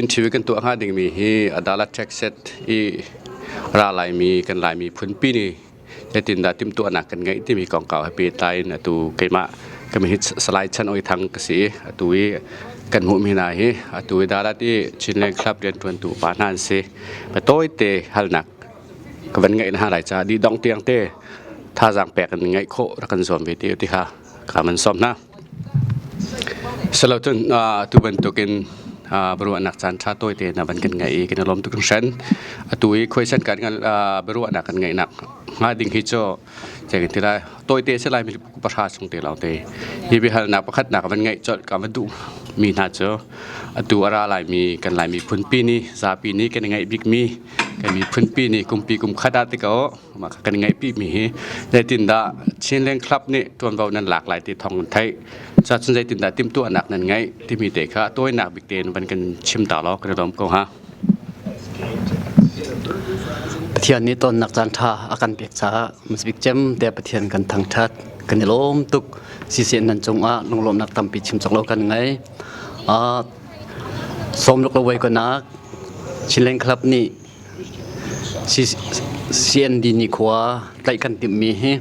interview kan tuah hnga dingmi hi Adalat Texas i ra laimi kan Laimi phunpi nih zeitindah timhtuahnak kan ngeih timi kongkau he pehtlai in atu keimah ka min hi Salai Chan Oi Thang ka si i atu i kan hmuhmi hna hi atu i Dalat i Chinland Club rianṭuantu upa hna an si. Tawite halnak ka van ngeih hna lai caah dih dong tiang te thazaang pek in ngeih khawh rak kan zuam ve te ti kha ka van sawm hna. Silo cun atu bantukin biaruahnak caan ṭha tawite na van kan ngeih i kan i lawm tuk hringhran. Atu i khuaisan kan biaruahnak kan ngeihnak hnga ding hi cu zei kan ti lai tawite si lai mi pahra chung te lawngte. Hi biahalnak pakhatnak van ngeih colh ka van duh mi hna cu atu a ra laimi kan Laimi phunpi nih zapi nih kan i ngeih bikmi kan miphunpi nih kumpi kum khat ah ti ko mah kha kan ngeih mi hi zeitindah Chinland Club nih ṭuanvo nan lak lai ti thawng kan theih. Cacun zeitindah timhtuahnak nan ngeih timi te kha tawinak bik tein van kan chim ta law kan i lawm ko hnga. Pathian nih tonnak caan ṭha a kan pek caah masbik cem te Pathian kan thangṭhat kan i lawm tuk siseh nan cungah lunglawmhnak tampi chim cawk lo kan ngei. Sawmluk le voikanak Chinland Club nih CND nikhua tlaih kan timhmi hi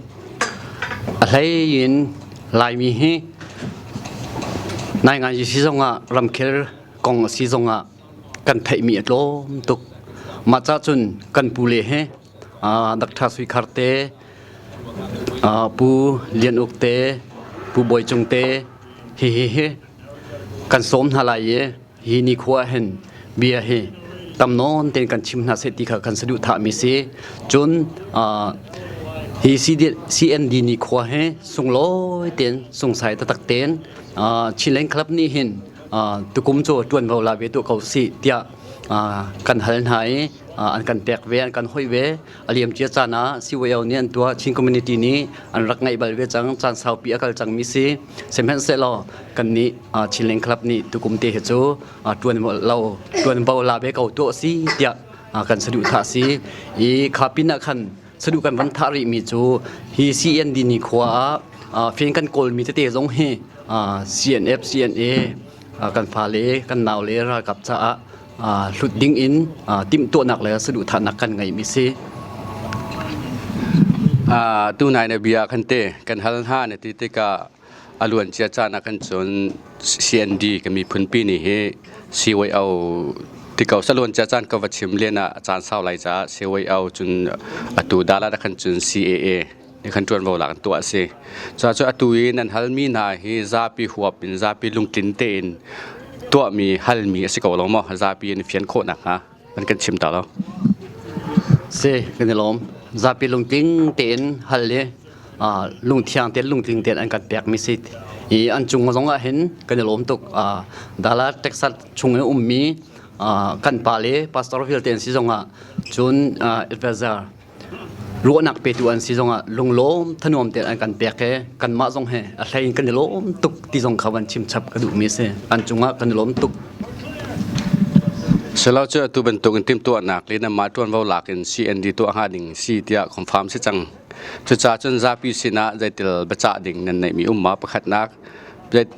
a hlei in Laimi hi nainganzi si zongah ramkhel kong a si zongah kan theihmi a tlawm tuk. Mah ca cun kan pule hi Dr. Sui Khar te, Pu Lian Uk te, Pu Bawi Cung te, hihi hi kan sawm hna lai i hi nikhua ah hin bia hi tam nawn tein kan chim hna seh ti kha kan saduhthahmi si. Cun hi CND nikhua hi sunglawi tein sungsai taktak tein Chinland Club nih hin tukum cu ṭuanvo la ve tuah ko sih tiah kan hal hna i an kan pek ve an kan hoih ve. A liamcia caan ah CYO nih an tuah Chin community nih an rak ngeih bal ve cang caan saupi a kal cangmi si sihmanhsehlaw kan nih Chinland Club nih tukum te hi cu tuan lo tuanvo la ve ko tuah si tiah kan saduhthah si i kha pin ah khan saduh kan van thah rih mi cu hi CND ni khua ah fen kan kawl mi tete zong hi CNF CNA kan fale kan naule ralkap caah hlut ding in timhtuahnak le saduhthahnak kan ngeihmi si. Tunai na bia kan te kan hal hna na ti tikah a luancia caan ah kan cun CND kan miphun pi nih hi CYO ti ko saluancia caan ka va chim len ah caan sau lai caah CYO cun atu dala khan cun CAA ni khan ṭuanvo lak an tuah a si. Cucaah atu i nan halmi hna hi zapi huap in zapi lungtlin tein tuahmi halmi a si ko lo maw? Zapi in fian khawh nakhnga an kan chim ta lo. Si, kan i lawm. Zapi lungtling tein hal i lungthiang tein lungtling tein an kan pekmi si. I an cung zong ah hin kan i lawm tuk. Dallas, Texas chung i ummi kan pa le pastor vialte an si zongah cun advisor Ruahnak petu an si zongah lunglawm thanuam tein an kan pek i kanmah zong he a hlei in kan i lawm tuk ti zong kha van chim chap ka duhmi a si. An cungah kan i lawm tuk. Silo cu atu bantuk in timhtuahnak le nanmah ṭuanvo lak in CND tuah hnga ding si tiah confirm si cang. Cucaah cun zapi sinah zeitil biacah ding nan neihmi um ma pakhatnak,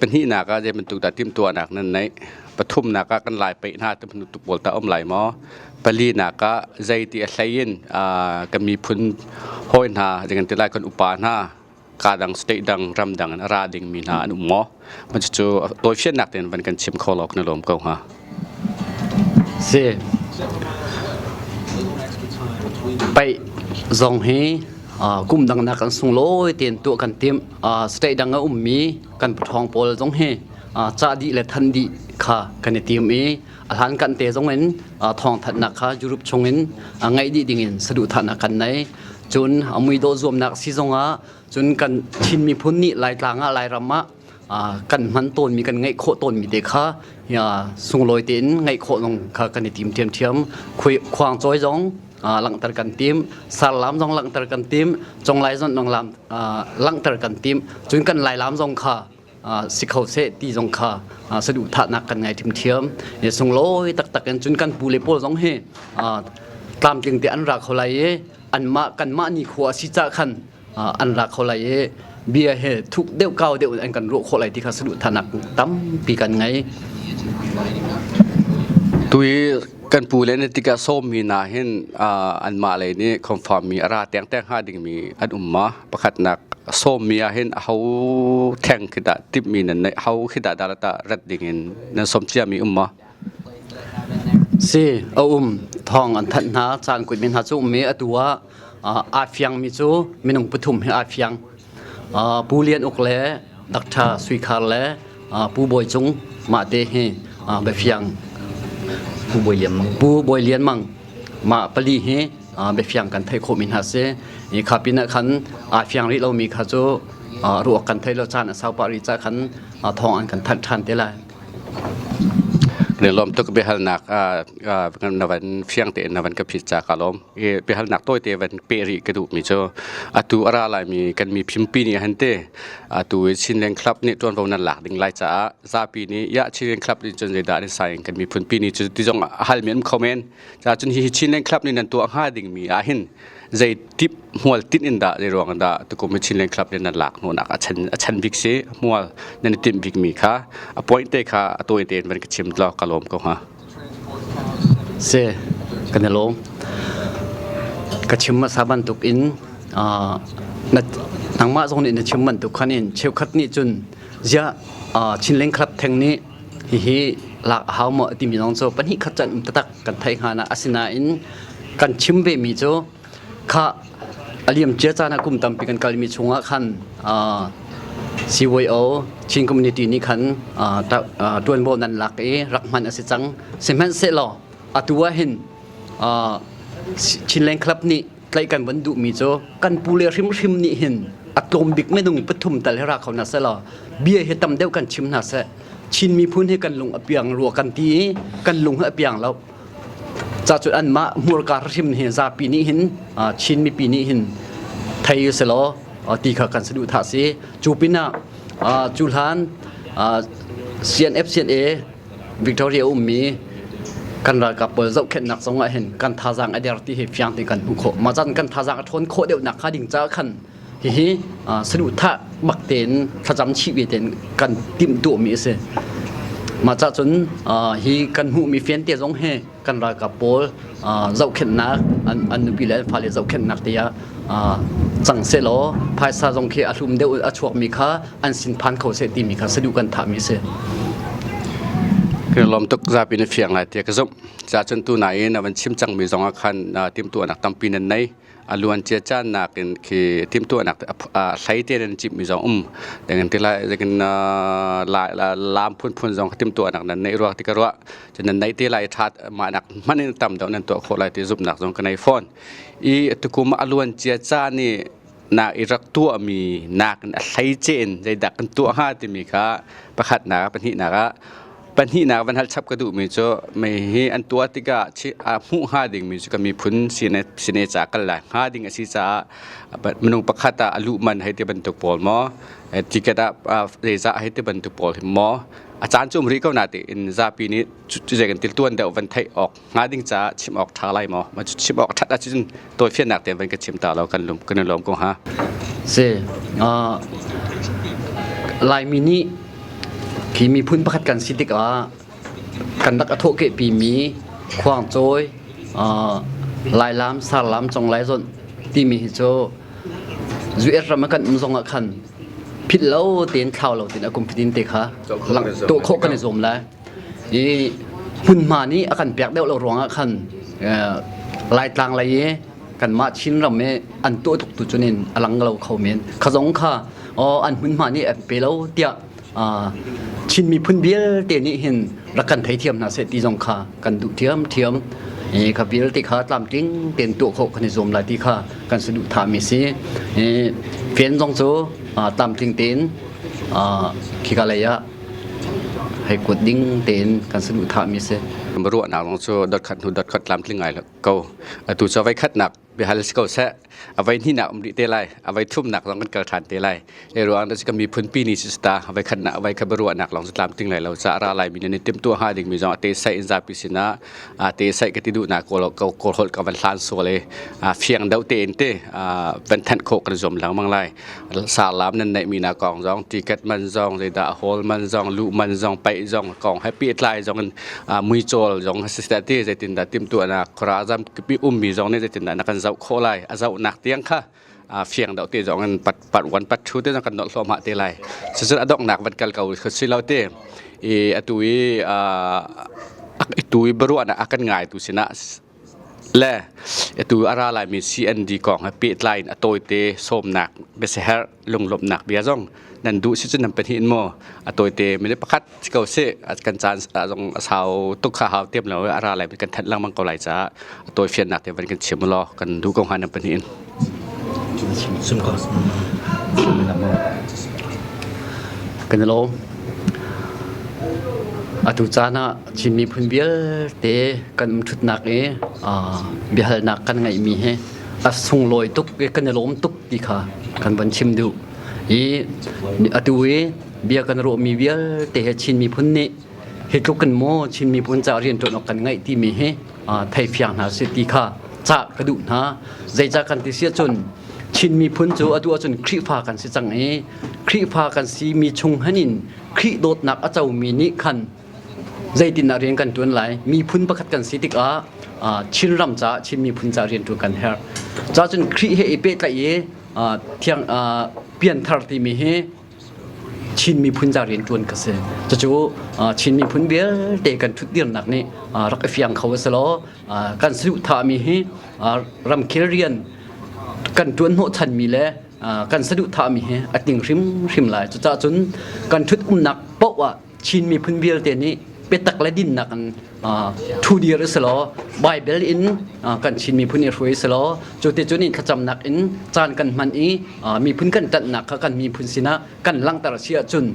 pahnihnak ah zei bantuk dah timhtuahnak nan neih, pathumnak ah kan lai peih hna ti bantuk pawl tah um lai maw? Palinak ah zeiti a hlei in kan miphun hawi hna zei kan ti lai kan upa hna ka dang state dang ram dang in a ra dingmi hna an um maw? Cucu tawifiannak tein van kan chim kho law kan i lawm ko hnga. Si. Paih zong hi kum dang nak kan sunglawi tein tuah kan timh. State dang a ummi kan paṭhawng pawl zong hi cah dih le than dih kha kan i tim i a hlankan te zong in thawngthanhnak kha Europe chung in ngaih dih ding in saduhthahnak kan nei. Cun a muidawh zuamnak si zongah cun kan Chin miphun nih Laitlang ah Lairam ah kan hman tawnmi kan ngeih khawh tawnmi te kha sunglawi tein ngeih khawh zong kha kan i tim ṭhiamṭhiam. Khuangcawi zong langhter kan tim, sarlam zong langhter kan tim, conglai zong langhter kan tim. Cun kan Lailam zong kha si kho seh ti zong kha saduhthahnak kan ngai ṭhiamṭhiam. Sunglawi taktak in cun kan pu le pawl zong hi tlamtling te an ra kho lai i anmah kanmah nikhua a si cah khan an ra kho lai i bia he thuk deuh kau deuh in an kan ruah khawh lai ti kha saduhthahnak tampi kan ngei. Tui kan pu le na tikah sawmmi hna hin anmah lei nih confirm mi a ra tengteng hnga dingmi an um ma? Pakhatnak sawmmi ah hin aho theng khi dah timhmi nan neih, ho khi dah dah rat dingin nan sawm ciami um ma? Si, a um. Thawng an thanh hna, caan kuitmi hna cu um i atu ah aa fiangmi cu minung pathum hi aa fiang. Pu Lian Uk le Dr. Sui Khar le Pu Bawi Cung mah te hi biafiang Pu Bawi Lian Mang Pu Bawi Lian Mang mah pali hi biafiang kan theih khawhmi hna si. I kha pin ah khan aa fiang rih lomi kha cu ruak kan thei lo caan a sau pah rih ca khan thawng an kan thanh ṭhan te lai. Kan i lawm tuk biahalnak na van fiang tein na van ka phit ca ka lawm. I biahalnak tawite van peh rih ka duhmi cu atu a ra laimi kan miphun pi nih han te atu i Chinland Club nih ṭuanvo nan lak ding lai caah zapi nih ya Chinland Club nih cun zeidah an sai kan miphun pi nih cu ti zong a halmi an kho men. Ca cun hihi Chinland Club nih nan tuah hnga dingmi ah hin zei tip hmual tinh in dah zei ruang dah tukum hi Chinland Club nih nan lak hnawhnak a chan bik si hmual nan i timh bikmi kha a point te kha a tawi tein van ka chim law ka lawm ko hnga. Si, kan i lawm. Ka chim hmasa bantuk in nangmah zong nih na chim bantuk khan in cheukhat nih cun ziah Chinland Club theng nih hihi lak a hau maw timi zong cu pahnih khat can um taktak kan theih hnga na asinain kan chim ve mi cu kha aliam cia caan ah kum tampi kan kalmi chungah khan CYO Chin community nih khan ṭuanvo nan lak i rak hman a si cang. Sihmanhsehlaw atu ah hin Chinland Club nih tlaih kan van duhmi cu kan pule hrimhrim nih hin a tlawm bik minung pathum tal hi ra kho hna seh law bia hi tam deuh kan chim hna seh. Chin miphun hi kan lung a piang rua kan ti i kan lung hi a piang lo. Ca cun anmah hmurka hrim hi zapi nih hin Chin mipi nih hin thei selaw ti kha kan saduhthah si. Cu pinah cu hlan CNF CNA Victoria ummi kan ralkap pawl zohkhenhnak zong ah hin kan thazaang a der ti hi fiang tein kan hmuh khawh. Mah caan kan thazaang a ṭhawn khawh deuhnak hnga ding caah khan hihi saduhthah bak tein thlacam chih ve tein kan timhtuahmi a si. Mah cah cun hi kan hmuhmi fiante zong hi kan ralkap pawl zohkhenhnak an nupi le an fale zohkhenhnak te ah cang sehlaw phaisa zong khi a hlum deuh a chuakmi kha an sin phan kho seh timi kha saduh kan thahmi a si. Kan lawm tuk zapi na fiang lai tiah ka zumh. Ca cun tu nain a van chim cangmi zong ah khan timhtuahnak tampi nan nei. A luan cia caan nakin khi timhtuahnak hlei te nan cimmi zong um dengan ti lai zekin lam phunphun zong timhtuahnak nan neih ruak ti ka ruah cun nan neih te lai that mah nak hman in tam deuh nan tuah khawh lai ti zumhnak zong ka nei fawn i tukum a luan cia caan i na i rak tuahmi nakin a hlei ce in zeidah kan tuah hnga timi kha pakhatnak pahnihnak ah Pahnihnak van hal chap ka duhmi cu mei hi an tuah tikah a hmuh hnga dingmi cu kan miphun sine ca kal lai hnga ding a si caah minung pakhat ah a luh man hei ti bantuk pawl maw ticket ah zeizah hei ti bantuk pawl hi maw a caan cu um rih ko na tiin zapi nih cu zei kan til tuan deuh van theih awk hnga ding caah chim awk ṭha lai maw chim awk ṭhat ahcun tawifiannak tein van ka chim ta lo kan lum kan i lawm ko hnga. Si Laimi nih Khi miphun pakhat kan si tikah kan rak a thawhkehpimi khuangcawi, Lailam, Sarlam, Conglai zawnh timi hi cu US ram ah kan um zong ah khan philh lo tein thlau lo tein a kum fatin te kha tuah khawh kan i zuam lai. I hmunhma nih a kan pek deuh lo ruangah khan Laitlang lei i kanmah Chinram i an tuah tuk tu cun in a lang lo kho men. Kha zong kha an hmunhma nih an pe lo tiah Chin miphun vialte nih hin rak kan theithiam hna seh ti zong kha kan duh ṭhiamṭhiam. Kha vialte kha tlamtling tein tuah khawh kan i zuam lai ti kha kan saduhthahmi si. Fen zong cu tlamtling tein khika lei ah hei kuat ding tein kan saduhthahmi si. Ruahnak zong cu dot khat hnu dot khat tlamtling ngai ko. Atu cu voi khatnak. Biahal si ko seh. A voi hnihnak um rih te lai. A voi thumnak zong kan kal ṭhan te lai. E ruang dah kan miphunpi ni si ta voi khatnak voi khat biaruahnak lawng cu tlamtling lai lo ca ra lai mi nan i timhtuah hnga dingmi zong a te sai in zapi sinah a te sai ka ti duhnak kawl kawl holh ka van hlan sual i fiang deuh tein te van thanh khawh kan zuam lengmang lai. Sarlam nan neihmi na kong zong ticket man zong zeidah hall man zong luh man zong paih zong kong he pehtlai zong in muicawl zong siseh ti zeitindah timhtuahnak khuarazam kipi ummi zong nih zeitindah na kan zoh khawh lai a zohnak tiang kha fiang deuh te zong in pat pat one pat two te zong kan nolh hluahmah te lai. Cucun a donghnak van kal ko si lo te i atu i atu i biaruahnak a kan ngaitu sinah Le atu a ra laimi CND kong he pehtlai in a tawite sawmnak biasiherh lunglawmhnak bia zong nan duh si cun nan pahnih in maw a tawite minute pakhat si ko sih kan caan zong a sau tuk kha hau tiam lo a ra laimi kan thanh lengmang ko lai caah a tawi fiannak te van kan chim law kan duh ko hnga nan pahnih in. Sum ko. Kan i lawm. Atu caan ah Chin miphun vialte kan umṭhutnak i biahalnak kan ngeihmi hi a sunglawi tuk i kan i lawm tuk ti kha kan van chim duh. I atu i bia kan ruahmi vialte he Chin miphun nih hi tluk in maw Chin miphun ca rianṭuan awk kan ngeih timi hi thei fiang hna sih ti kha cah ka duh hna. Zeicah kan ti si ahcun Chin miphun cu atu ahcun Khrihfa kan si cang i Khrihfa kan simi chung hanin Khrih dawtnak a comi nih khan zeitindah rian kan ṭuan lai? Miphun pakhat kan si tikah Chinram caah Chin miphun caah rian ṭuan kan herh. Cacun Khrih he i pehtlaih i thiang pianthar timi hi Chin miphun ca rian ṭuan ka si. Cucu Chin miphun vialte kan ṭhutdirnak nih rak i fiang kho a si law kan saduhthahmi hi ramkhel rian kan ṭuan hnawhchanmi le kan saduhthahmi hi a tling hrimhrim lai. Cucaah cun kan ṭhut umnak paoh ah Chin miphun vialte nih biatak le dinnak in thu dir a si law Bible in kan Chin miphun i hruai si law cu ti cun in thlacamnak in caan kan hman i miphun kan ṭanhnak kha kan miphun sinah kan langhter a si ahcun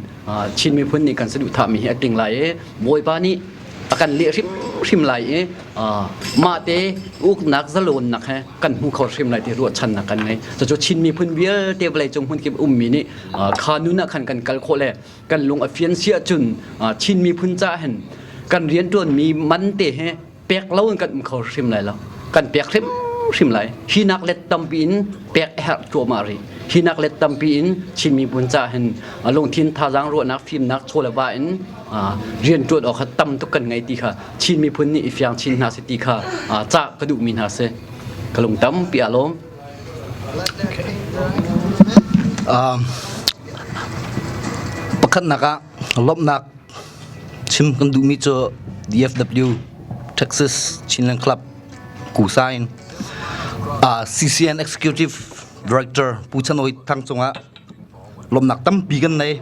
Chin miphun nih kan saduhthahmi hi a tling lai i Bawipa nih a kan leh hrimhrim lai i mahte uknak zalawnnak he kan hmu kho hrim lai ti ruahchannak kan ngei. Cucu Chin miphun vialte vawleicung hmunkip ummi nih kha nun ah khan kan kal khawh le kan lung a fian si ahcun Chin miphun ca hin kan rianṭuanmi man te he pek lo in kan um kho hrim lai lo. Kan pek hrimhrim lai. Hi nak let tampi in pek a herh cuahmah rih. Hi nak let tampi in Chin miphun ca hin lungthin thazaang ruahnak fimnak chaw le va in rianṭuan awk kha tam tuk kan ngei ti kha Chin miphun nih i fiang chin hna si ti kha cah ka duhmi hna si. Ka lung tampi aa lawm. Okay. Pakhatnak ah lawmhnak chim kan duhmi cu DFW Texas Chinland Club Kusa in CCN Executive Director Pu Chan Awi Thang cungah lawmhnak tampi kan nei.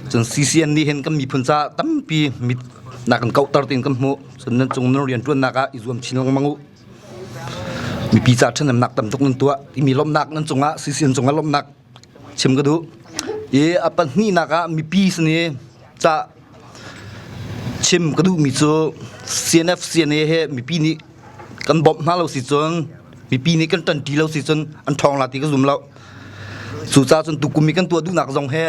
Cun CCN nih hin kan miphun ca tampi mit nak kan kauhter tiin kan hmuh. Cun nan cung nan rianṭuannak ah i zuam chin lengmang u. Mipi ca ṭhahnemnak tam tuk nan tuah timi lawmhnak nan cungah CCN cungah lawmhnak chim ka duh. I a pahnihnak ah mipi sin i ca chim ka duhmi cu CNF CNA he mipi nih kan bawmh hna lo si cun mipi nih kan ṭanṭi lo si cun an ṭhawng la ti ka zum lo. Cucaah cun tukum i kan tuah duhnak zong he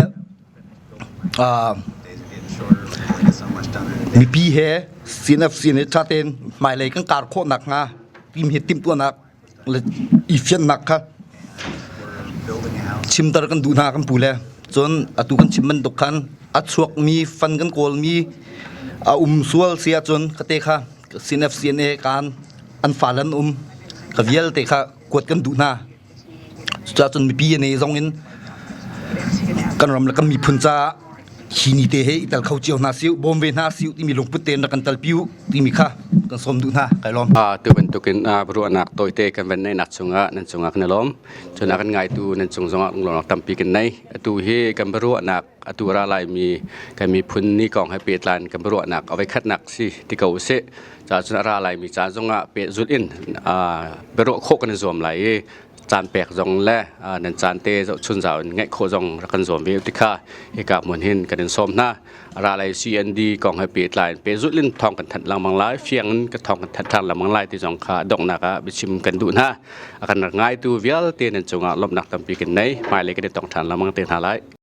mipi he CNF CNA ṭha tein hmailei kan kar khawh nakhnga tim hi timhtuahnak le i fiannak kha chimter kan duh hna kan pu le cun atu kan chim bantuk khan a chuakmi fan kan kawlmi a um sual si ahcun kate kha CNF CNA kan an fal an um ka vialte kha kuat kan duh hna. Cucaah cun mipi an i zong in kan ram le kan miphun caah hi ni te he i tel kho cio hna siu bawm ve hna siu timi lungput tein rak kan telpi u timi kha kan sawm duh hna kai lawm. Tu bantukin ruahnak tawite kan van neihnak cungah nan cungah kan i lawm. Cun a kan ngaitu nan cung zongah lunglawmnak tampi kan nei. Atu hi kan biaruahnak atu ra laimi kan miphun ni kong he pehtlai in kan biaruahnak a voikhatnak si ti ko usih. Ca cun a ra laimi caan zongah pehzulh in biaruah khawh kan i zuam lai i Caan pek zong le nan caan te zohchun zau in ngaih khawh zong rak kan zuam ve ti kha hika hmun hin kan in sawm hna. Ra lei CND kong he pehtlai in pehzulh in thawng kan thanh lengmang lai, fiang in ka thawng kan thanh ṭhan lengmang lai ti zong kha donghnak ah biachim kan duh hna. A kan rak ngaitu vialte nan cungah lawmhnak tampi kan nei. Hmailei kan i tong ṭhan lengmang te hna lai.